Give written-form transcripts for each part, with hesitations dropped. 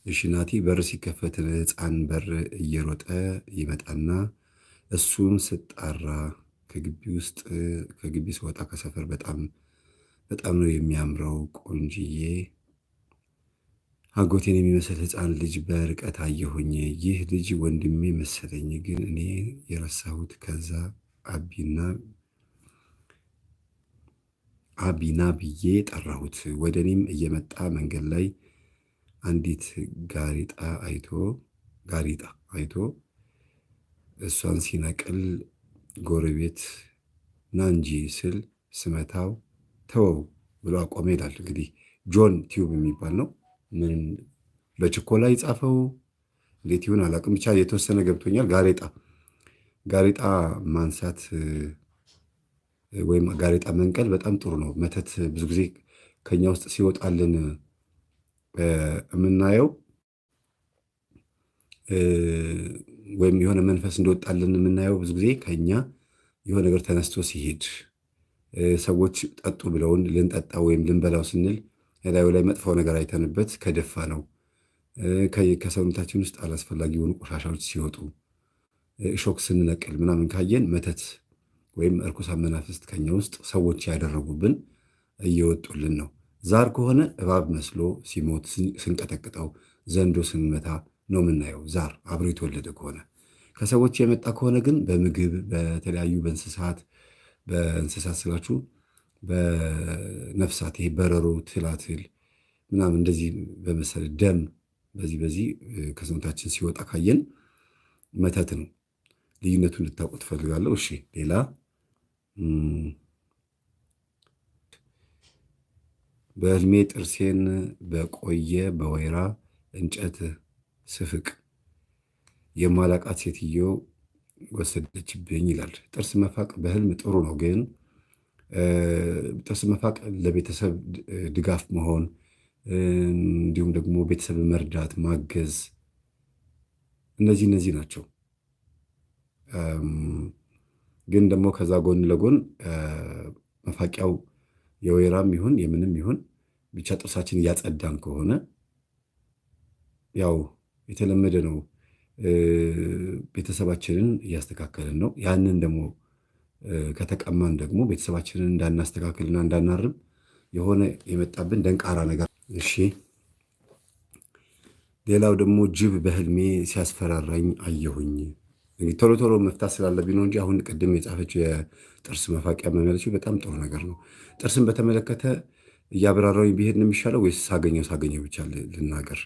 እሺ ናቲ፣ በር ሲከፈት ሕፃን በር እየሮጠ ይመጣና እሱን ስጣራ ከግቢ ውስጥ ከግቢ ስወጣ ከሰፈር በጣም በጣም ነው የሚያምረው። ቆንጅዬ አጎቴን የሚመስል ሕፃን ልጅ በርቀት አየሁኝ። ይህ ልጅ ወንድሜ መሰለኝ፣ ግን እኔ የረሳሁት። ከዛ አቢና አቢና ብዬ ጠራሁት። ወደ እኔም እየመጣ መንገድ ላይ አንዲት ጋሪጣ አይቶ እሷን ሲነቅል ጎረቤት ና እንጂ ስል ስመታው ተወው ብሎ አቆመ ይላል። እንግዲህ ጆን ቲዩብ የሚባል ነው። ምን በችኮላ የጻፈው እንዴት ይሁን አላውቅም። ብቻ የተወሰነ ገብቶኛል። ጋሬጣ ጋሬጣ ማንሳት ወይም ጋሬጣ መንቀል በጣም ጥሩ ነው። መተት ብዙ ጊዜ ከኛ ውስጥ ሲወጣልን የምናየው ወይም የሆነ መንፈስ እንደወጣልን የምናየው ብዙ ጊዜ ከኛ የሆነ ነገር ተነስቶ ሲሄድ፣ ሰዎች ጠጡ ብለውን ልንጠጣ ወይም ልንበላው ስንል ላዩ ላይ መጥፎ ነገር አይተንበት ከደፋ ነው። ከሰውነታችን ውስጥ አላስፈላጊ የሆኑ ቆሻሻዎች ሲወጡ፣ እሾክ ስንነቅል ምናምን ካየን መተት ወይም እርኩሳን መናፍስት ከኛ ውስጥ ሰዎች ያደረጉብን እየወጡልን ነው። ዛር ከሆነ እባብ መስሎ ሲሞት ስንቀጠቅጠው፣ ዘንዶ ስንመታ ነው የምናየው። ዛር አብሮ የተወለደ ከሆነ። ከሰዎች የመጣ ከሆነ ግን በምግብ፣ በተለያዩ በእንስሳት፣ በእንስሳት ስላችሁ በነፍሳት፣ ይሄ በረሮ፣ ትላትል ምናምን እንደዚህ በመሰለ ደም በዚህ በዚህ ከሰውነታችን ሲወጣ ካየን መተት ነው። ልዩነቱን እንድታውቁ ትፈልጋለሁ። እሺ፣ ሌላ በህልሜ ጥርሴን በቆየ በወይራ እንጨት ስፍቅ የማላቃት ሴትዮ ወሰደችብኝ ይላል። ጥርስ መፋቅ በህልም ጥሩ ነው፣ ግን ጥርስ መፋቅ ለቤተሰብ ድጋፍ መሆን እንዲሁም ደግሞ ቤተሰብ መርዳት፣ ማገዝ፣ እነዚህ እነዚህ ናቸው። ግን ደግሞ ከዛ ጎን ለጎን መፋቂያው የወይራም ይሁን የምንም ይሁን ብቻ ጥርሳችን እያጸዳን ከሆነ ያው የተለመደ ነው። ቤተሰባችንን እያስተካከልን ነው። ያንን ደግሞ ከተቀማን ደግሞ ቤተሰባችንን እንዳናስተካክልና እንዳናርም የሆነ የመጣብን ደንቃራ ነገር። እሺ፣ ሌላው ደግሞ ጅብ በህልሜ ሲያስፈራራኝ አየሁኝ። እንግዲህ ቶሎ ቶሎ መፍታት ስላለብኝ ነው እንጂ አሁን ቅድም የጻፈችው የጥርስ መፋቂያ መመለችው በጣም ጥሩ ነገር ነው። ጥርስን በተመለከተ እያብራራሁኝ ቢሄድ ነው የሚሻለው ወይስ ሳገኘው ሳገኘው ብቻ ልናገር?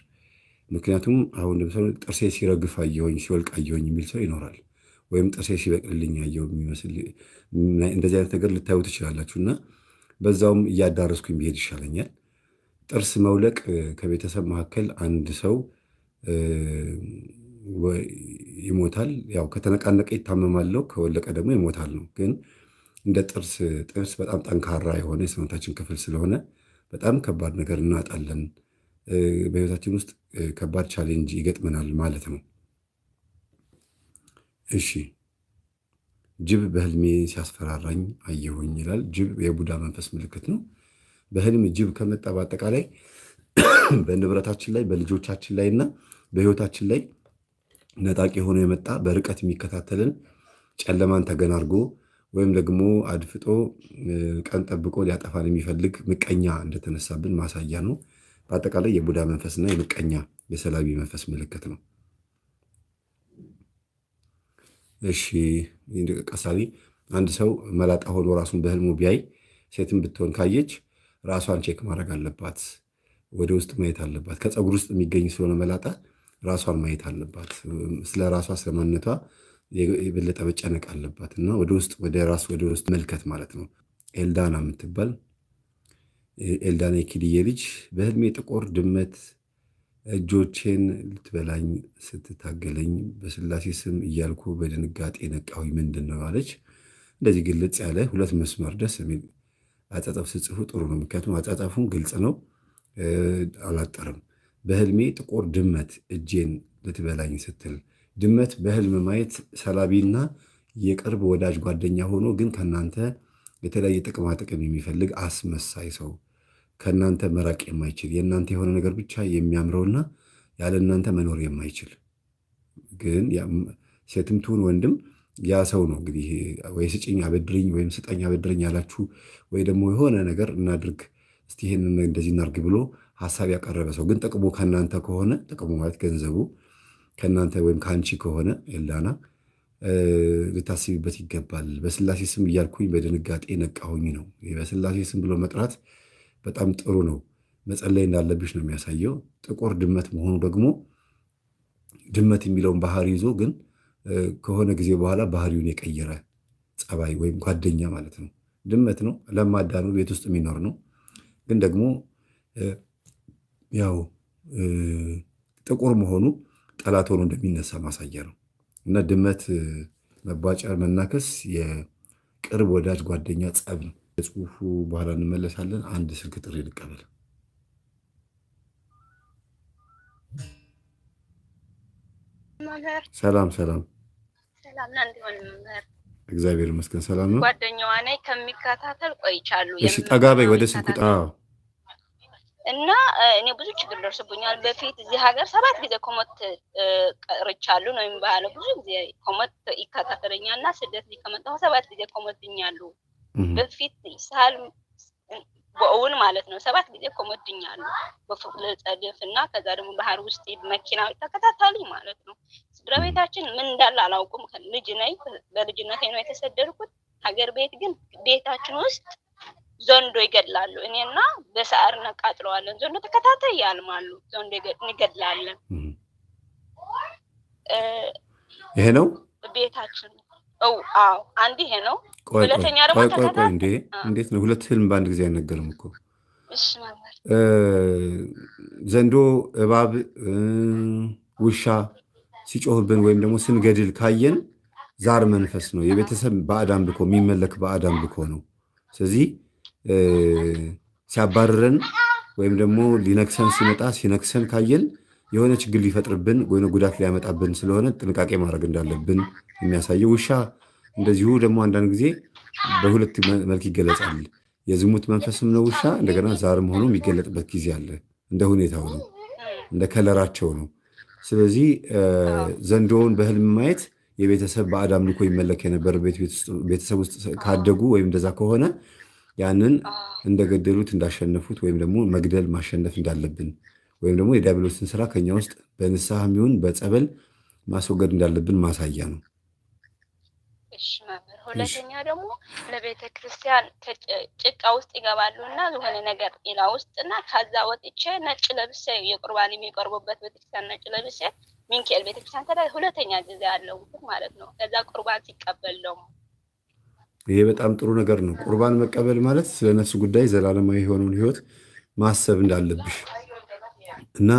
ምክንያቱም አሁን ለምሳሌ ጥርሴ ሲረግፍ አየሁኝ፣ ሲወልቅ አየሁኝ የሚል ሰው ይኖራል። ወይም ጥርሴ ሲበቅልልኝ አየሁ የሚመስል እንደዚህ አይነት ነገር ልታዩ ትችላላችሁ። እና በዛውም እያዳረስኩኝ ቢሄድ ይሻለኛል። ጥርስ መውለቅ ከቤተሰብ መካከል አንድ ሰው ይሞታል። ያው ከተነቃነቀ ይታመማለው፣ ከወለቀ ደግሞ ይሞታል ነው። ግን እንደ ጥርስ፣ ጥርስ በጣም ጠንካራ የሆነ የሰውነታችን ክፍል ስለሆነ በጣም ከባድ ነገር እናጣለን። በህይወታችን ውስጥ ከባድ challenge ይገጥመናል ማለት ነው። እሺ፣ ጅብ በህልሜ ሲያስፈራራኝ አየሁኝ ይላል። ጅብ የቡዳ መንፈስ ምልክት ነው። በህልም ጅብ ከመጣ በአጠቃላይ በንብረታችን ላይ፣ በልጆቻችን ላይ እና በህይወታችን ላይ ነጣቂ ሆኖ የመጣ፣ በርቀት የሚከታተልን፣ ጨለማን ተገን አድርጎ ወይም ደግሞ አድፍጦ ቀን ጠብቆ ሊያጠፋን የሚፈልግ ምቀኛ እንደተነሳብን ማሳያ ነው። በአጠቃላይ የቡዳ መንፈስና የምቀኛ የሰላቢ መንፈስ ምልክት ነው። እሺ ቀሳቢ፣ አንድ ሰው መላጣ ሆኖ ራሱን በህልሙ ቢያይ፣ ሴትም ብትሆን ካየች ራሷን check ማድረግ አለባት። ወደ ውስጥ ማየት አለባት። ከፀጉር ውስጥ የሚገኝ ስለሆነ መላጣ ራሷን ማየት አለባት። ስለ ራሷ ስለ ማንነቷ የበለጠ መጨነቅ አለባት እና ወደ ውስጥ፣ ወደ ራስ፣ ወደ ውስጥ መልከት ማለት ነው። ኤልዳና የምትባል፣ ኤልዳና የኪድዬ ልጅ፣ በህልሜ ጥቁር ድመት እጆቼን ልትበላኝ ስትታገለኝ በስላሴ ስም እያልኩ በድንጋጤ ነቃሁኝ። ምንድን ነው አለች። እንደዚህ ግልጽ ያለ ሁለት መስመር ደስ የሚል አጻጻፍ ስጽፉ ጥሩ ነው። ምክንያቱም አጻጻፉን ግልጽ ነው፣ አላጠርም። በህልሜ ጥቁር ድመት እጄን ልትበላኝ ስትል። ድመት በህልም ማየት ሰላቢና የቅርብ ወዳጅ ጓደኛ ሆኖ ግን ከእናንተ የተለያየ ጥቅማ ጥቅም የሚፈልግ አስመሳይ ሰው፣ ከእናንተ መራቅ የማይችል፣ የእናንተ የሆነ ነገር ብቻ የሚያምረውና ያለ እናንተ መኖር የማይችል ግን ሴትም ትሁን ወንድም ያ ሰው ነው እንግዲህ ወይ ስጭኝ አበድርኝ ወይም ስጠኝ አበድረኝ ያላችሁ ወይ ደግሞ የሆነ ነገር እናድርግ እስቲ ይሄንን እንደዚህ እናድርግ ብሎ ሀሳብ ያቀረበ ሰው ግን ጥቅሙ ከእናንተ ከሆነ፣ ጥቅሙ ማለት ገንዘቡ ከእናንተ ወይም ከአንቺ ከሆነ ኤልዳና ልታስቢበት ይገባል። በስላሴ ስም እያልኩኝ በድንጋጤ ነቃሁኝ ነው። በስላሴ ስም ብሎ መጥራት በጣም ጥሩ ነው። መጸለይ እንዳለብሽ ነው የሚያሳየው። ጥቁር ድመት መሆኑ ደግሞ ድመት የሚለውን ባህሪ ይዞ ግን ከሆነ ጊዜ በኋላ ባህሪውን የቀየረ ጸባይ ወይም ጓደኛ ማለት ነው። ድመት ነው፣ ለማዳ ነው፣ ቤት ውስጥ የሚኖር ነው። ግን ደግሞ ያው ጥቁር መሆኑ ጠላት ሆኖ እንደሚነሳ ማሳያ ነው። እና ድመት መቧጨር፣ መናከስ የቅርብ ወዳጅ ጓደኛ ጸብ ነው። የጽሁፉ በኋላ እንመለሳለን። አንድ ስልክ ጥሪ ልቀበል። ሰላም ሰላም። እግዚአብሔር ይመስገን ሰላም ነው። ጓደኛዋ ነኝ፣ ከሚከታተል ቆይቻለሁ። እሺ ጠጋ በይ ወደ ስልኩ። እና እኔ ብዙ ችግር ደርሶብኛል። በፊት እዚህ ሀገር 7 ጊዜ ከሞት ቀርቻለሁ ነው የሚባለው። ብዙ ጊዜ ከሞት ይከታተለኛል እና ስደት ከመጣሁ 7 ጊዜ ከሞት ድኛለሁ። በፊት ሳል በእውን ማለት ነው 7 ጊዜ ከሞት ድኛለሁ። በፍቅር ጸድፍ እና ከዛ ደግሞ ባህር ውስጥ መኪና ተከታተሉኝ ማለት ነው። ስድራ ቤታችን ምን እንዳለ አላውቅም። ልጅ ነኝ፣ በልጅነቴ ነው የተሰደድኩት። ሀገር ቤት ግን ቤታችን ውስጥ ዘንዶ ይገድላሉ። እኔና በሳር እናቃጥለዋለን። ዘንዶ ተከታታይ ያልማሉ። ዘንዶ እንገድላለን። ይሄ ነው ቤታችን። አዎ አንድ ይሄ ነው። ሁለተኛ ደግሞ ቆይ፣ እንዴ እንዴት ነው ሁለት ህልም በአንድ ጊዜ አይነገርም እኮ። ዘንዶ፣ እባብ፣ ውሻ ሲጮህብን ወይም ደግሞ ስንገድል ካየን ዛር መንፈስ ነው። የቤተሰብ ባዕድ አምልኮ፣ የሚመለክ ባዕድ አምልኮ ነው። ስለዚህ ሲያባርረን ወይም ደግሞ ሊነክሰን ሲመጣ ሲነክሰን ካየን የሆነ ችግር ሊፈጥርብን ወይ ጉዳት ሊያመጣብን ስለሆነ ጥንቃቄ ማድረግ እንዳለብን የሚያሳየው። ውሻ እንደዚሁ ደግሞ አንዳንድ ጊዜ በሁለት መልክ ይገለጻል። የዝሙት መንፈስም ነው ውሻ፣ እንደገና ዛርም ሆኖ የሚገለጥበት ጊዜ አለ። እንደ ሁኔታው ነው፣ እንደ ከለራቸው ነው። ስለዚህ ዘንዶውን በህልም ማየት የቤተሰብ ባዕድ አምልኮ ይመለክ የነበረ ቤተሰብ ውስጥ ካደጉ ወይም እንደዛ ከሆነ ያንን እንደገደሉት እንዳሸነፉት ወይም ደግሞ መግደል ማሸነፍ እንዳለብን ወይም ደግሞ የዲያብሎስን ስራ ከኛ ውስጥ በንስሐም ይሁን በጸበል ማስወገድ እንዳለብን ማሳያ ነው። እሺ መምህር፣ ሁለተኛ ደግሞ ለቤተ ክርስቲያን ጭቃ ውስጥ ይገባሉ እና የሆነ ነገር ሌላ ውስጥ እና ከዛ ወጥቼ ነጭ ለብሼ የቁርባን የሚቀርቡበት ቤተክርስቲያን ነጭ ለብሼ ሚካኤል ቤተክርስቲያን ተዳ ሁለተኛ ጊዜ አለው ማለት ነው። ከዛ ቁርባን ሲቀበል ደግሞ ይሄ በጣም ጥሩ ነገር ነው። ቁርባን መቀበል ማለት ስለ ነፍስ ጉዳይ ዘላለማዊ የሆነውን ህይወት ማሰብ እንዳለብሽ እና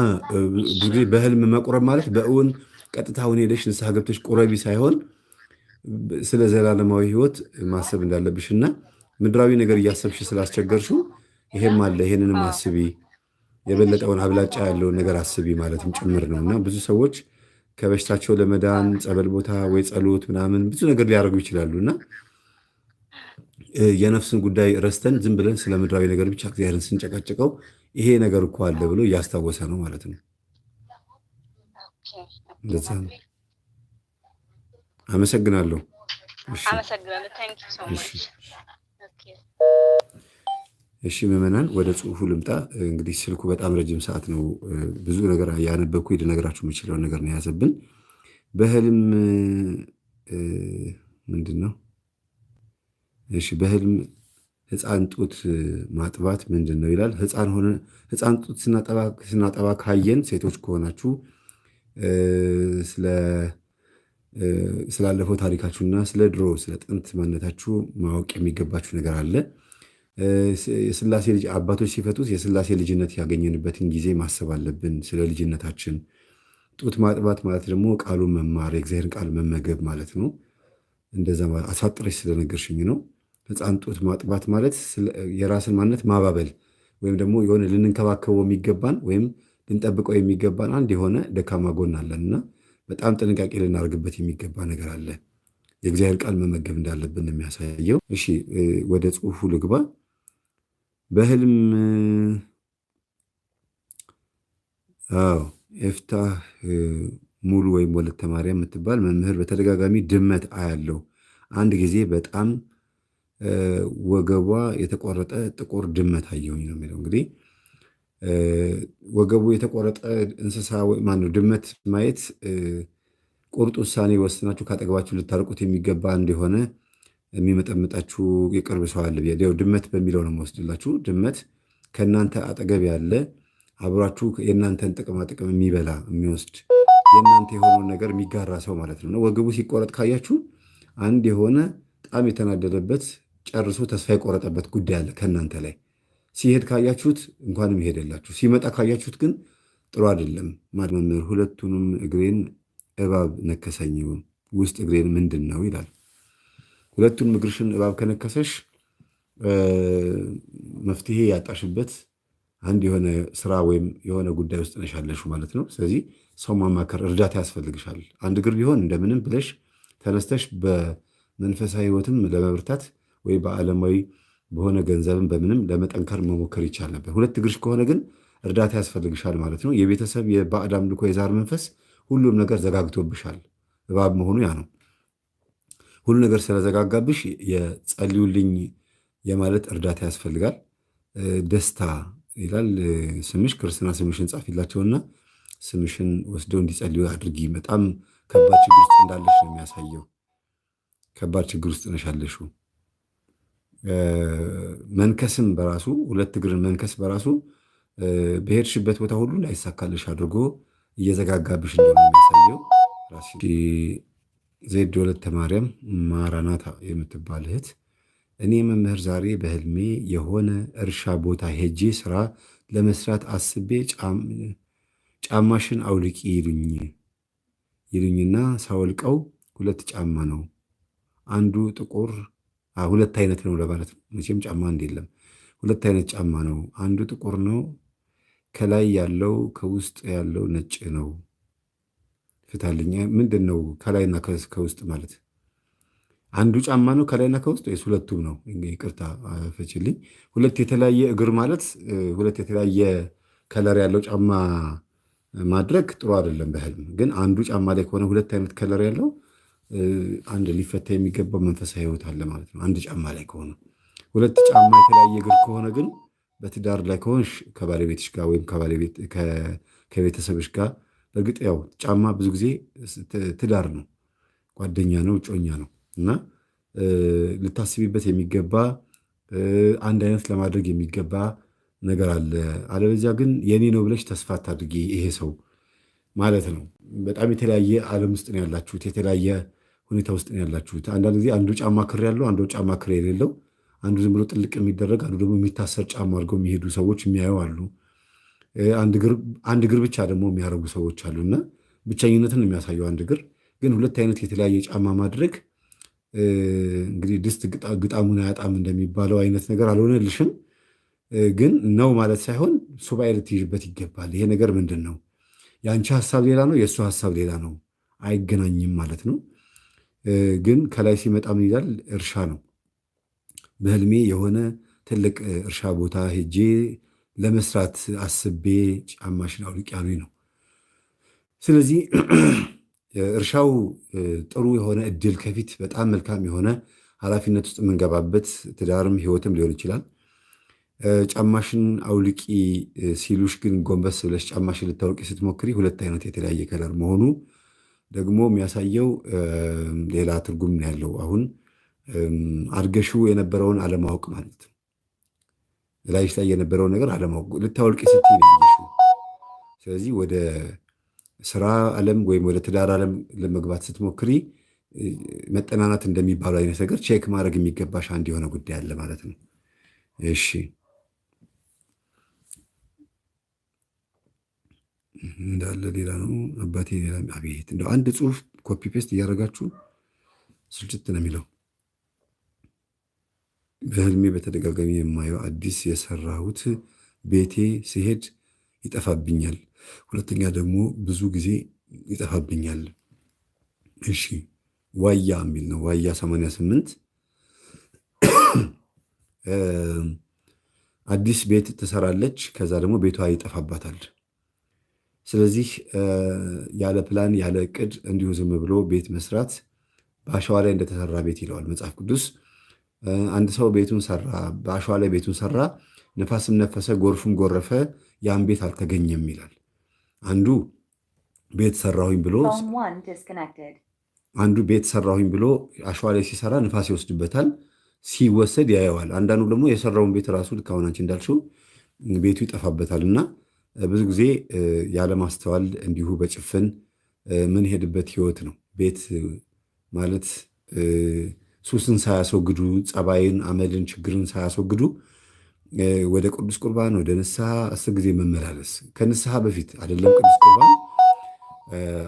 ብዙ ጊዜ በህልም መቁረብ ማለት በእውን ቀጥታውን ሄደሽ ንስሐ ገብተሽ ቁረቢ ሳይሆን ስለ ዘላለማዊ ህይወት ማሰብ እንዳለብሽ እና ምድራዊ ነገር እያሰብሽ ስላስቸገርሽው ይሄም አለ ይሄንንም አስቢ፣ የበለጠውን አብላጫ ያለውን ነገር አስቢ ማለትም ጭምር ነው። እና ብዙ ሰዎች ከበሽታቸው ለመዳን ጸበል ቦታ ወይ ጸሎት ምናምን ብዙ ነገር ሊያደርጉ ይችላሉ እና የነፍስን ጉዳይ ረስተን ዝም ብለን ስለ ምድራዊ ነገር ብቻ እግዚአብሔርን ስንጨቀጭቀው ይሄ ነገር እኮ አለ ብሎ እያስታወሰ ነው ማለት ነው። እንደዛ ነው። አመሰግናለሁ። እሺ ምዕመናን፣ ወደ ጽሁፉ ልምጣ። እንግዲህ ስልኩ በጣም ረጅም ሰዓት ነው። ብዙ ነገር ያነበብኩ ልነግራችሁ የምችለውን ነገር ነው የያዘብን። በህልም ምንድን ነው? እሺ በህልም ህፃን ጡት ማጥባት ምንድን ነው ይላል። ህፃን ጡት ስናጠባ ካየን ሴቶች ከሆናችሁ ስላለፈው ታሪካችሁና ስለ ድሮ ስለ ጥንት ማንነታችሁ ማወቅ የሚገባችሁ ነገር አለ። የስላሴ ልጅ አባቶች ሲፈቱት የስላሴ ልጅነት ያገኘንበትን ጊዜ ማሰብ አለብን። ስለ ልጅነታችን ጡት ማጥባት ማለት ደግሞ ቃሉን መማር የእግዚአብሔርን ቃል መመገብ ማለት ነው። እንደዛ አሳጥረሽ ስለነገርሽኝ ነው። ሕፃን ጡት ማጥባት ማለት የራስን ማንነት ማባበል ወይም ደግሞ የሆነ ልንንከባከበው የሚገባን ወይም ልንጠብቀው የሚገባን አንድ የሆነ ደካማ ጎን አለን እና በጣም ጥንቃቄ ልናደርግበት የሚገባ ነገር አለ። የእግዚአብሔር ቃል መመገብ እንዳለብን የሚያሳየው። እሺ ወደ ጽሁፉ ልግባ። በህልም አዎ ኤፍታህ ሙሉ ወይም ወለተ ማርያም የምትባል መምህር፣ በተደጋጋሚ ድመት አያለው። አንድ ጊዜ በጣም ወገቧ የተቆረጠ ጥቁር ድመት አየሁኝ ነው የሚለው። እንግዲህ ወገቡ የተቆረጠ እንስሳ ማነው ድመት ማየት ቁርጥ ውሳኔ ወስናችሁ ካጠገባችሁ ልታርቁት የሚገባ እንደሆነ የሚመጠምጣችሁ የቅርብ ሰው አለ። ድመት በሚለው ነው የምወስድላችሁ። ድመት ከእናንተ አጠገብ ያለ፣ አብሯችሁ የእናንተን ጥቅማ ጥቅም የሚበላ፣ የሚወስድ፣ የእናንተ የሆነውን ነገር የሚጋራ ሰው ማለት ነው። ወገቡ ሲቆረጥ ካያችሁ አንድ የሆነ በጣም የተናደደበት፣ ጨርሶ ተስፋ የቆረጠበት ጉዳይ አለ ከእናንተ ላይ። ሲሄድ ካያችሁት እንኳንም ይሄደላችሁ፣ ሲመጣ ካያችሁት ግን ጥሩ አይደለም። መምህር፣ ሁለቱንም እግሬን እባብ ነከሰኝ፣ ውስጥ እግሬን ምንድን ነው ይላል። ሁለቱንም እግርሽን እባብ ከነከሰሽ መፍትሄ ያጣሽበት አንድ የሆነ ስራ ወይም የሆነ ጉዳይ ውስጥ ነሽ ያለሽው ማለት ነው። ስለዚህ ሰው ማማከር፣ እርዳታ ያስፈልግሻል። አንድ እግር ቢሆን እንደምንም ብለሽ ተነስተሽ በመንፈሳዊ ህይወትም ለመብርታት ወይ በዓለማዊ በሆነ ገንዘብም በምንም ለመጠንከር መሞከር ይቻል ነበር። ሁለት እግርሽ ከሆነ ግን እርዳታ ያስፈልግሻል ማለት ነው። የቤተሰብ የባዕድ አምልኮ፣ የዛር መንፈስ፣ ሁሉም ነገር ዘጋግቶብሻል። እባብ መሆኑ ያ ነው። ሁሉ ነገር ስለዘጋጋብሽ የጸልዩልኝ የማለት እርዳታ ያስፈልጋል። ደስታ ይላል ስምሽ። ክርስትና ስምሽን ጻፊላቸውና ስምሽን ወስደው እንዲጸልዩ አድርጊ። በጣም ከባድ ችግር ውስጥ እንዳለሽ ነው የሚያሳየው። ከባድ ችግር ውስጥ ነሽ ያለሽው። መንከስም በራሱ፣ ሁለት እግርን መንከስ በራሱ በሄድሽበት ቦታ ሁሉ ላይሳካልሽ አድርጎ እየዘጋጋብሽ እንደሆነ የሚያሳየው። ዜድ ወለተ ማርያም ማራናታ የምትባል እህት፣ እኔ መምህር ዛሬ በህልሜ የሆነ እርሻ ቦታ ሄጄ ስራ ለመስራት አስቤ ጫማሽን አውልቂ ይሉኝና ሳወልቀው ሁለት ጫማ ነው። አንዱ ጥቁር፣ ሁለት አይነት ነው ለማለት ነው። መቼም ጫማ አንድ የለም። ሁለት አይነት ጫማ ነው። አንዱ ጥቁር ነው ከላይ ያለው፣ ከውስጥ ያለው ነጭ ነው። ፍታልኝ። ምንድን ነው ከላይና ከውስጥ ማለት? አንዱ ጫማ ነው ከላይና ከውስጥ ወይስ ሁለቱም ነው? ይቅርታ ፍችልኝ። ሁለት የተለያየ እግር ማለት ሁለት የተለያየ color ያለው ጫማ ማድረግ ጥሩ አይደለም። በህልም ግን አንዱ ጫማ ላይ ከሆነ ሁለት አይነት color ያለው አንድ ሊፈታ የሚገባው መንፈሳዊ ህይወት አለ ማለት ነው። አንድ ጫማ ላይ ከሆነ፣ ሁለት ጫማ የተለያየ እግር ከሆነ ግን በትዳር ላይ ከሆንሽ ከባለቤትሽ ጋር ወይም ከቤተሰብሽ ጋር፣ በእርግጥ ያው ጫማ ብዙ ጊዜ ትዳር ነው፣ ጓደኛ ነው፣ እጮኛ ነው እና ልታስቢበት የሚገባ፣ አንድ አይነት ለማድረግ የሚገባ ነገር አለ። አለበዚያ ግን የኔ ነው ብለሽ ተስፋ አታድርጊ ይሄ ሰው ማለት ነው። በጣም የተለያየ ዓለም ውስጥ ነው ያላችሁት፣ የተለያየ ሁኔታ ውስጥ ነው ያላችሁት። አንዳንድ ጊዜ አንዱ ጫማ ክር ያለው፣ አንዱ ጫማ ክር የሌለው፣ አንዱ ዝም ብሎ ጥልቅ የሚደረግ፣ አንዱ ደግሞ የሚታሰር ጫማ አድርገው የሚሄዱ ሰዎች የሚያዩ አሉ። አንድ እግር ብቻ ደግሞ የሚያደርጉ ሰዎች አሉ እና ብቸኝነትን የሚያሳየው አንድ እግር ግን ሁለት አይነት የተለያየ ጫማ ማድረግ እንግዲህ ድስት ግጣሙን አያጣም እንደሚባለው አይነት ነገር አልሆነልሽም። ግን ነው ማለት ሳይሆን ሱባኤ ልትይዥበት ይገባል። ይሄ ነገር ምንድን ነው? የአንቺ ሀሳብ ሌላ ነው፣ የእሱ ሀሳብ ሌላ ነው፣ አይገናኝም ማለት ነው። ግን ከላይ ሲመጣ ምን ይላል? እርሻ ነው። በህልሜ የሆነ ትልቅ እርሻ ቦታ ሄጄ ለመስራት አስቤ ጫማሽን አውልቂ ያሉኝ ነው። ስለዚህ እርሻው ጥሩ የሆነ እድል፣ ከፊት በጣም መልካም የሆነ ኃላፊነት ውስጥ የምንገባበት ትዳርም ህይወትም ሊሆን ይችላል። ጫማሽን አውልቂ ሲሉሽ ግን ጎንበስ ብለሽ ጫማሽን ልታወልቂ ስትሞክሪ ሁለት አይነት የተለያየ color መሆኑ ደግሞ የሚያሳየው ሌላ ትርጉም ነው ያለው። አሁን አድርገሽው የነበረውን አለማወቅ ማለት ነው። ላይሽ ላይ የነበረውን ነገር አለማወቅ፣ ልታወልቂ ስትይ ነው ያየሽው። ስለዚህ ወደ ስራ ዓለም ወይም ወደ ትዳር ዓለም ለመግባት ስትሞክሪ መጠናናት እንደሚባለው አይነት ነገር check ማድረግ የሚገባሽ አንድ የሆነ ጉዳይ አለ ማለት ነው። እሺ፣ እንዳለ ሌላ ነው አባቴ ሌላ። አቤት፣ እንደው አንድ ጽሁፍ copy paste እያደረጋችሁ ስልችት ነው የሚለው። በህልሜ በተደጋጋሚ የማየው አዲስ የሰራሁት ቤቴ ሲሄድ ይጠፋብኛል። ሁለተኛ ደግሞ ብዙ ጊዜ ይጠፋብኛል። እሺ፣ ዋያ የሚል ነው። ዋያ 88፣ አዲስ ቤት ትሰራለች። ከዛ ደግሞ ቤቷ ይጠፋባታል። ስለዚህ ያለ ፕላን ያለ እቅድ እንዲሁ ዝም ብሎ ቤት መስራት በአሸዋ ላይ እንደተሰራ ቤት ይለዋል መጽሐፍ ቅዱስ። አንድ ሰው ቤቱን ሰራ፣ በአሸዋ ላይ ቤቱን ሰራ፣ ነፋስም ነፈሰ፣ ጎርፍም ጎረፈ፣ ያን ቤት አልተገኘም ይላል። አንዱ ቤት ሰራሁኝ ብሎ አንዱ ቤት ሰራሁኝ ብሎ አሸዋ ላይ ሲሰራ ንፋስ ይወስድበታል፣ ሲወሰድ ያየዋል። አንዳንዱ ደግሞ የሰራውን ቤት ራሱ ልክ አሁን አንቺ እንዳልሽው ቤቱ ይጠፋበታል። እና ብዙ ጊዜ ያለማስተዋል እንዲሁ በጭፍን ምንሄድበት ህይወት ነው። ቤት ማለት ሱስን ሳያስወግዱ ጸባይን፣ አመልን፣ ችግርን ሳያስወግዱ ወደ ቅዱስ ቁርባን ወደ ንስሐ 10 ጊዜ መመላለስ ከንስሐ በፊት አይደለም ቅዱስ ቁርባን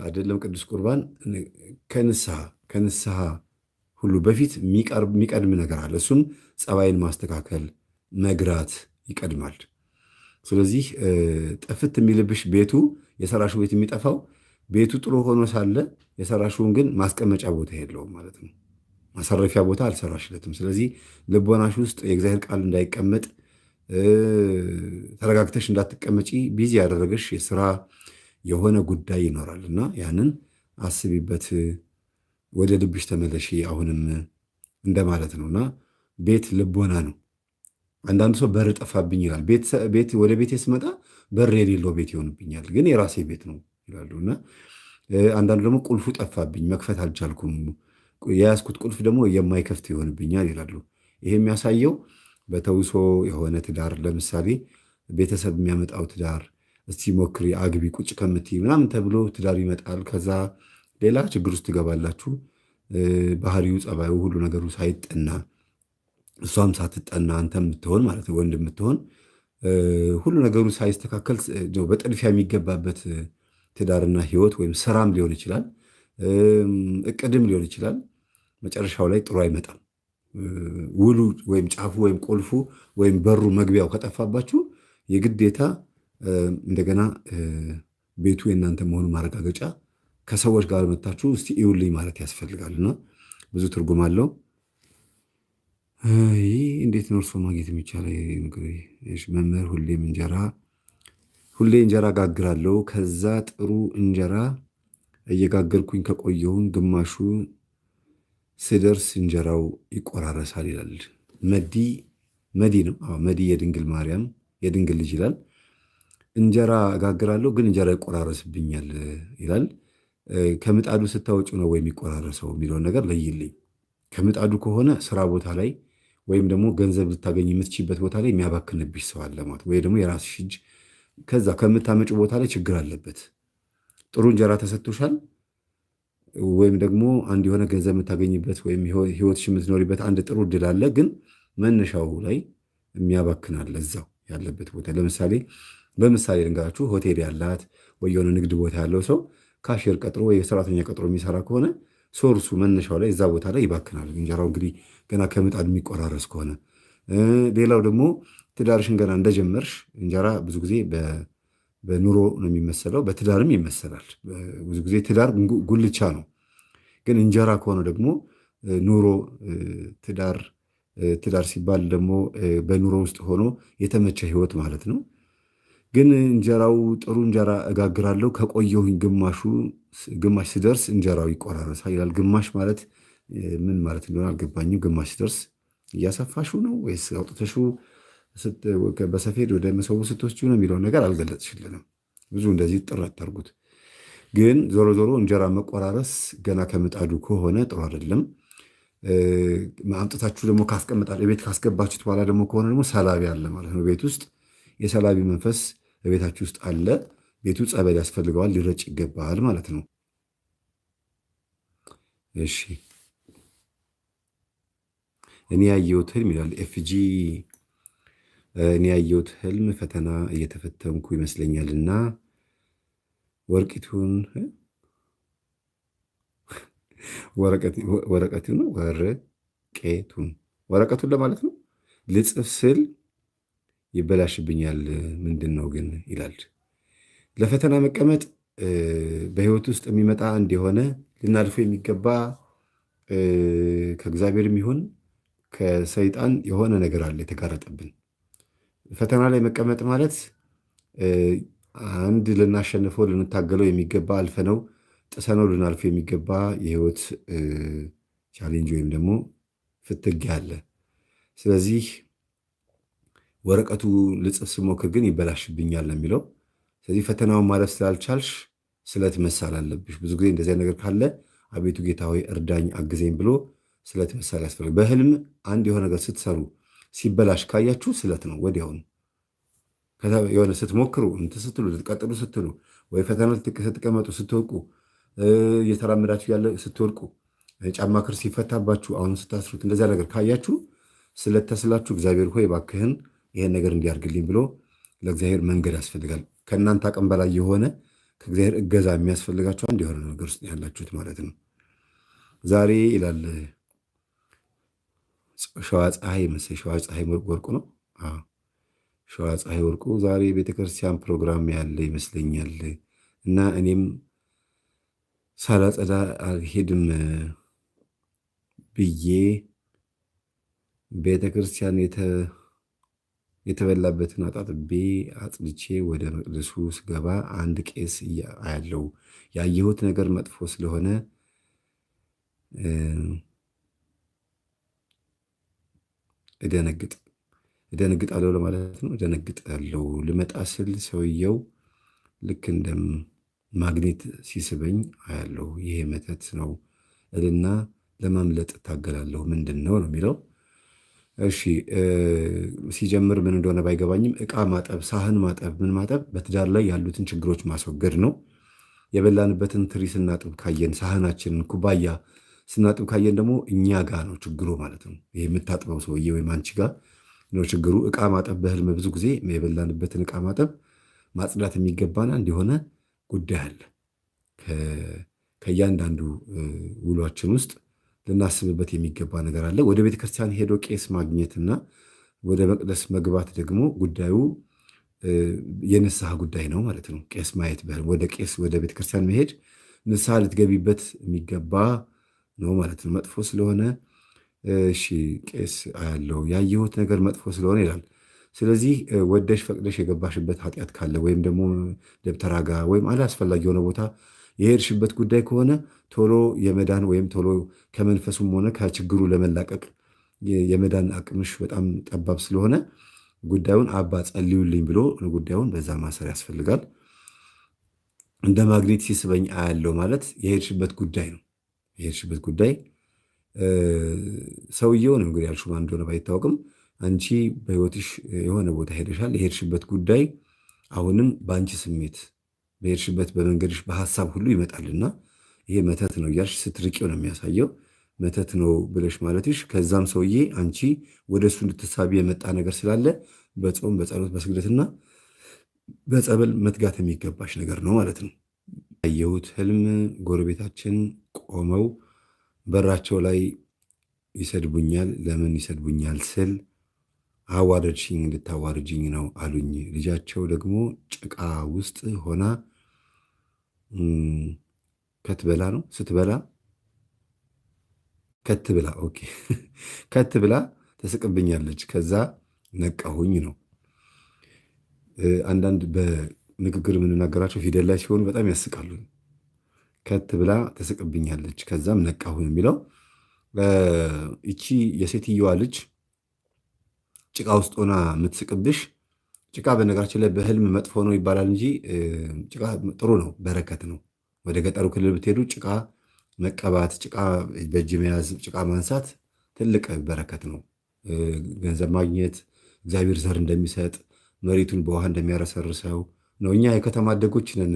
አይደለም ቅዱስ ቁርባን ከንስሐ ሁሉ በፊት የሚቀድም ነገር አለ። እሱም ጸባይን ማስተካከል መግራት ይቀድማል። ስለዚህ ጥፍት የሚልብሽ ቤቱ የሰራሹ ቤት የሚጠፋው ቤቱ ጥሩ ሆኖ ሳለ የሰራሽውን ግን ማስቀመጫ ቦታ የለውም ማለት ነው። ማሳረፊያ ቦታ አልሰራሽለትም። ስለዚህ ልቦናሽ ውስጥ የእግዚአብሔር ቃል እንዳይቀመጥ ተረጋግተሽ እንዳትቀመጪ busy ያደረገሽ የስራ የሆነ ጉዳይ ይኖራል እና ያንን አስቢበት፣ ወደ ልብሽ ተመለሺ አሁንም እንደማለት ነው እና ቤት ልቦና ነው። አንዳንዱ ሰው በር ጠፋብኝ ይላል። ወደ ቤቴ ስመጣ በር የሌለው ቤት ይሆንብኛል፣ ግን የራሴ ቤት ነው ይላሉ እና አንዳንዱ ደግሞ ቁልፉ ጠፋብኝ መክፈት አልቻልኩም፣ የያዝኩት ቁልፍ ደግሞ የማይከፍት ይሆንብኛል ይላሉ። ይሄ የሚያሳየው በተውሶ የሆነ ትዳር ለምሳሌ ቤተሰብ የሚያመጣው ትዳር እስቲ ሞክሪ አግቢ ቁጭ ከምትይ ምናምን ተብሎ ትዳር ይመጣል። ከዛ ሌላ ችግር ውስጥ ትገባላችሁ። ባህሪው፣ ጸባዩ፣ ሁሉ ነገሩ ሳይጠና እሷም ሳትጠና አንተ የምትሆን ማለት ነው ወንድ የምትሆን ሁሉ ነገሩ ሳይስተካከል በጥድፊያ የሚገባበት ትዳርና ህይወት ወይም ስራም ሊሆን ይችላል፣ እቅድም ሊሆን ይችላል። መጨረሻው ላይ ጥሩ አይመጣም። ውሉ ወይም ጫፉ ወይም ቁልፉ ወይም በሩ መግቢያው ከጠፋባችሁ የግዴታ እንደገና ቤቱ የእናንተ መሆኑ ማረጋገጫ ከሰዎች ጋር መታችሁ እስቲ እዩልኝ ማለት ያስፈልጋል። እና ብዙ ትርጉም አለው። ይህ እንዴት ነው እርስዎ ማግኘት የሚቻለው? መምህር ሁሌም እንጀራ ሁሌ እንጀራ ጋግራለሁ። ከዛ ጥሩ እንጀራ እየጋገርኩኝ ከቆየሁን ግማሹ ስደርስ እንጀራው ይቆራረሳል ይላል። መዲ መዲ ነው። አዎ መዲ የድንግል ማርያም የድንግል ልጅ ይላል። እንጀራ እጋግራለሁ ግን እንጀራ ይቆራረስብኛል ይላል። ከምጣዱ ስታወጩ ነው ወይ የሚቆራረሰው የሚለውን ነገር ለይልኝ። ከምጣዱ ከሆነ ስራ ቦታ ላይ ወይም ደግሞ ገንዘብ ልታገኝ የምትችይበት ቦታ ላይ የሚያባክንብሽ ሰው አለ ማለት፣ ወይ ደግሞ የራስሽ እጅ ከዛ ከምታመጪው ቦታ ላይ ችግር አለበት። ጥሩ እንጀራ ተሰጥቶሻል፣ ወይም ደግሞ አንድ የሆነ ገንዘብ የምታገኝበት ወይም ህይወትሽ የምትኖሪበት አንድ ጥሩ እድል አለ። ግን መነሻው ላይ የሚያባክን አለ እዛው ያለበት ቦታ። ለምሳሌ በምሳሌ ልንገራችሁ፣ ሆቴል ያላት ወይ የሆነ ንግድ ቦታ ያለው ሰው cashier ቀጥሮ ወይ ሰራተኛ ቀጥሮ የሚሰራ ከሆነ source ኡ መነሻው ላይ እዛ ቦታ ላይ ይባክናል። እንጀራው እንግዲህ ገና ከምጣድ የሚቆራረስ ከሆነ። ሌላው ደግሞ ትዳርሽን ገና እንደጀመርሽ እንጀራ ብዙ ጊዜ በኑሮ ነው የሚመሰለው፣ በትዳርም ይመሰላል። ብዙ ጊዜ ትዳር ጉልቻ ነው። ግን እንጀራ ከሆነ ደግሞ ኑሮ ትዳር ትዳር ሲባል ደግሞ በኑሮ ውስጥ ሆኖ የተመቸ ህይወት ማለት ነው። ግን እንጀራው ጥሩ እንጀራ እጋግራለሁ ከቆየሁኝ ግማሽ ስደርስ እንጀራው ይቆራረሳል ይላል። ግማሽ ማለት ምን ማለት እንደሆነ አልገባኝም። ግማሽ ስደርስ እያሰፋሽው ነው ወይስ አውጥተሽው በሰፌድ ወደ መሶቡ ስትወስጂው ነው የሚለውን ነገር አልገለጽሽልንም። ብዙ እንደዚህ ጥረት አታርጉት። ግን ዞሮ ዞሮ እንጀራ መቆራረስ ገና ከምጣዱ ከሆነ ጥሩ አይደለም። አምጥታችሁ ደግሞ ካስቀመጣችሁ ቤት ካስገባችሁት በኋላ ደግሞ ከሆነ ደግሞ ሰላቢ አለ ማለት ነው። ቤት ውስጥ የሰላቢ መንፈስ በቤታችሁ ውስጥ አለ። ቤቱ ጸበል ያስፈልገዋል፣ ሊረጭ ይገባል ማለት ነው። እሺ እኔ ያየሁት ህልም ይላል ኤፍጂ። እኔ ያየሁት ህልም ፈተና እየተፈተንኩ ይመስለኛልና ወርቂቱን ወረቀቱን ወርቄቱን ወረቀቱን ለማለት ነው ልጽፍ ስል ይበላሽብኛል። ምንድን ነው ግን ይላል። ለፈተና መቀመጥ በህይወት ውስጥ የሚመጣ አንድ የሆነ ልናልፎ የሚገባ ከእግዚአብሔርም ይሁን ከሰይጣን የሆነ ነገር አለ የተጋረጠብን። ፈተና ላይ መቀመጥ ማለት አንድ ልናሸንፈው ልንታገለው የሚገባ፣ አልፈነው ጥሰነው ልናልፈው የሚገባ የህይወት challenge ወይም ደግሞ ፍትጊያ አለ። ስለዚህ ወረቀቱ ልጽፍ ስሞክር ግን ይበላሽብኛል ነው የሚለው። ስለዚህ ፈተናውን ማለፍ ስላልቻልሽ ስለት መሳል አለብሽ። ብዙ ጊዜ እንደዚያ ነገር ካለ አቤቱ ጌታ ሆይ እርዳኝ፣ አግዘኝ ብሎ ስለት መሳል ያስፈልጋል። በህልም አንድ የሆነ ነገር ስትሰሩ ሲበላሽ ካያችሁ ስለት ነው ወዲያውኑ። የሆነ ስትሞክሩ እንትን ስትሉ፣ ልትቀጥሉ ስትሉ፣ ወይ ፈተና ስትቀመጡ ስትወድቁ፣ እየተራመዳችሁ ያለ ስትወድቁ፣ ጫማ ክር ሲፈታባችሁ፣ አሁን ስታስሩት እንደዚያ ነገር ካያችሁ ስለት ተስላችሁ እግዚአብሔር ሆይ እባክህን ይሄን ነገር እንዲያርግልኝ ብሎ ለእግዚአብሔር መንገድ ያስፈልጋል። ከእናንተ አቅም በላይ የሆነ ከእግዚአብሔር እገዛ የሚያስፈልጋችሁ አንድ የሆነ ነገር ውስጥ ያላችሁት ማለት ነው። ዛሬ ይላል ሸዋ ፀሐይ መሰለኝ፣ ሸዋ ፀሐይ ወርቁ ነው። ሸዋ ፀሐይ ወርቁ ዛሬ ቤተክርስቲያን ፕሮግራም ያለ ይመስለኛል እና እኔም ሳላጸዳ አልሄድም ብዬ ቤተክርስቲያን የተበላበትን አጣጥቤ አጽድቼ ወደ መቅደሱ ስገባ አንድ ቄስ አያለው። ያየሁት ነገር መጥፎ ስለሆነ እደነግጥ እደነግጣለሁ ለማለት ነው። እደነግጣለሁ። ልመጣ ስል ሰውየው ልክ እንደ ማግኔት ሲስበኝ አያለሁ። ይሄ መተት ነው እልና ለማምለጥ እታገላለሁ። ምንድን ነው ነው የሚለው። እሺ፣ ሲጀምር ምን እንደሆነ ባይገባኝም እቃ ማጠብ፣ ሳህን ማጠብ፣ ምን ማጠብ በትዳር ላይ ያሉትን ችግሮች ማስወገድ ነው። የበላንበትን ትሪ ስናጥብ ካየን፣ ሳህናችንን፣ ኩባያ ስናጥብ ካየን ደግሞ እኛ ጋ ነው ችግሩ ማለት ነው። ይሄ የምታጥበው ሰውዬ ወይም አንቺ ጋ ነው ችግሩ። እቃ ማጠብ በህልም ብዙ ጊዜ የበላንበትን እቃ ማጠብ፣ ማጽዳት የሚገባን አንድ የሆነ ጉዳይ አለ። ከእያንዳንዱ ውሏችን ውስጥ ልናስብበት የሚገባ ነገር አለ። ወደ ቤተክርስቲያን ሄዶ ቄስ ማግኘትና ወደ መቅደስ መግባት ደግሞ ጉዳዩ የንስሐ ጉዳይ ነው ማለት ነው። ቄስ ማየት፣ ወደ ቄስ ወደ ቤተክርስቲያን መሄድ ንስሐ ልትገቢበት የሚገባ ነው ማለት ነው። መጥፎ ስለሆነ እሺ ቄስ አያለው፣ ያየሁት ነገር መጥፎ ስለሆነ ይላል። ስለዚህ ወደሽ ፈቅደሽ የገባሽበት ኃጢአት ካለ ወይም ደግሞ ደብተራ ጋ ወይም አላስፈላጊ የሆነ ቦታ የሄድሽበት ጉዳይ ከሆነ ቶሎ የመዳን ወይም ቶሎ ከመንፈሱም ሆነ ከችግሩ ለመላቀቅ የመዳን አቅምሽ በጣም ጠባብ ስለሆነ ጉዳዩን አባ ጸልዩልኝ ብሎ ጉዳዩን በዛ ማሰር ያስፈልጋል። እንደ ማግኔት ሲስበኝ አያለው ማለት የሄድሽበት ጉዳይ ነው። የሄድሽበት ጉዳይ ሰውየው ነው እንግዲህ ያልሽው ማን እንደሆነ ባይታወቅም አንቺ በህይወትሽ የሆነ ቦታ ሄደሻል። የሄድሽበት ጉዳይ አሁንም በአንቺ ስሜት በሄድሽበት በመንገድሽ በሀሳብ ሁሉ ይመጣልና ይሄ መተት ነው እያልሽ ስትርቂው ነው የሚያሳየው። መተት ነው ብለሽ ማለትሽ ከዛም ሰውዬ አንቺ ወደ እሱ እንድትሳቢ የመጣ ነገር ስላለ በጾም፣ በጸሎት፣ በስግደትና በጸበል መትጋት የሚገባሽ ነገር ነው ማለት ነው። ያየሁት ህልም ጎረቤታችን ቆመው በራቸው ላይ ይሰድቡኛል። ለምን ይሰድቡኛል ስል አዋረድሽኝ፣ እንድታዋርጅኝ ነው አሉኝ። ልጃቸው ደግሞ ጭቃ ውስጥ ሆና ከትበላ ነው ስትበላ ከትብላ okay ከትብላ ትስቅብኛለች። ከዛ ነቃሁኝ ነው። አንዳንድ በንግግር የምንናገራቸው ፊደል ላይ ሲሆኑ በጣም ያስቃሉ። ከት ብላ ትስቅብኛለች፣ ከዛም ነቃሁኝ የሚለው ይቺ የሴትየዋ ልጅ ጭቃ ውስጥ ሆና የምትስቅብሽ፣ ጭቃ በነገራችን ላይ በህልም መጥፎ ነው ይባላል እንጂ ጭቃ ጥሩ ነው፣ በረከት ነው። ወደ ገጠሩ ክልል ብትሄዱ ጭቃ መቀባት፣ ጭቃ በእጅ መያዝ፣ ጭቃ ማንሳት ትልቅ በረከት ነው። ገንዘብ ማግኘት፣ እግዚአብሔር ዘር እንደሚሰጥ፣ መሬቱን በውሃ እንደሚያረሰርሰው ነው። እኛ የከተማ አደጎች ነን፣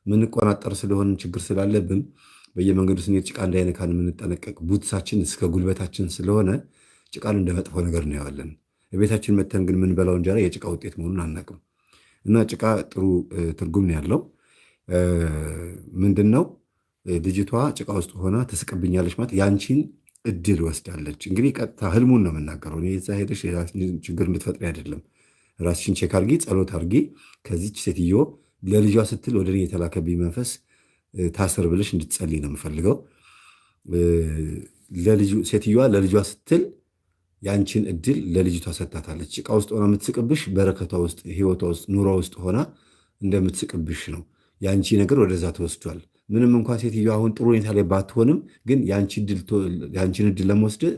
የምንቆናጠር ስለሆን ችግር ስላለብን በየመንገዱ ስንሄድ ጭቃ እንዳይነካን የምንጠነቀቅ ቡትሳችን እስከ ጉልበታችን ስለሆነ ጭቃን እንደ መጥፎ ነገር እናየዋለን። ቤታችን መተን ግን የምንበላው እንጀራ የጭቃ ውጤት መሆኑን አናውቅም። እና ጭቃ ጥሩ ትርጉም ነው ያለው። ምንድን ነው፣ ልጅቷ ጭቃ ውስጥ ሆና ትስቅብኛለች ማለት ያንቺን እድል ወስዳለች። እንግዲህ ቀጥታ ህልሙን ነው የምናገረው። እኔ እዛ ሄደሽ ችግር እንድትፈጥሪ አይደለም። ራስሽን check አድርጊ፣ ጸሎት አድርጊ። ከዚች ሴትዮ ለልጇ ስትል ወደ እኔ የተላከብኝ መንፈስ ታስር ብለሽ እንድትጸልይ ነው የምፈልገው። ሴትዮዋ ለልጇ ስትል ያንቺን እድል ለልጅቷ ሰጥታታለች። ጭቃ ውስጥ ሆና የምትስቅብሽ በረከቷ ውስጥ፣ ህይወቷ ውስጥ፣ ኑሮ ውስጥ ሆና እንደምትስቅብሽ ነው። የአንቺ ነገር ወደዛ ተወስዷል። ምንም እንኳን ሴትዮዋ አሁን ጥሩ ሁኔታ ላይ ባትሆንም ግን የአንቺን እድል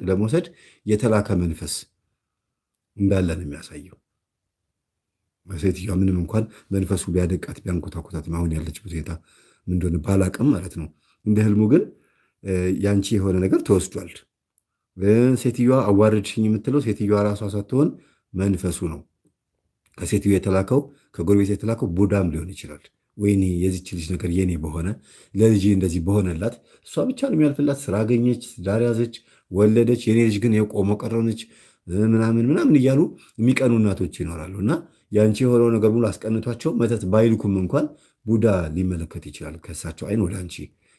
ለመውሰድ የተላከ መንፈስ እንዳለ ነው የሚያሳየው። ሴትዮዋ ምንም እንኳን መንፈሱ ቢያደቃት ቢያንኮታኮታት አሁን ያለችበት ሁኔታ ምን እንደሆነ ባላቅም ማለት ነው። እንደ ህልሙ ግን ያንቺ የሆነ ነገር ተወስዷል። ሴትዮዋ አዋረድሽኝ የምትለው ሴትዮዋ ራሷ ሳትሆን መንፈሱ ነው። ከሴትዮዋ የተላከው፣ ከጎረቤት የተላከው ቡዳም ሊሆን ይችላል። ወይኔ የዚች ልጅ ነገር የኔ በሆነ፣ ለልጄ እንደዚህ በሆነላት፣ እሷ ብቻ ነው የሚያልፍላት፣ ስራ አገኘች፣ ትዳር ያዘች፣ ወለደች፣ የኔ ልጅ ግን የቆመ ቀረነች ምናምን ምናምን እያሉ የሚቀኑ እናቶች ይኖራሉ። እና ያንቺ የሆነው ነገር ሙሉ አስቀንቷቸው መተት ባይልኩም እንኳን ቡዳ ሊመለከት ይችላል ከእሳቸው አይን ወደ አንቺ።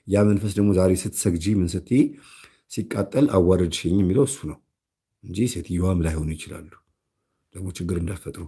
ያ መንፈስ ደግሞ ዛሬ ስትሰግጂ ምን ስትይ ሲቃጠል አዋረድሽኝ የሚለው እሱ ነው እንጂ ሴትየዋም ላይሆኑ ይችላሉ። ደግሞ ችግር እንዳትፈጥሩ።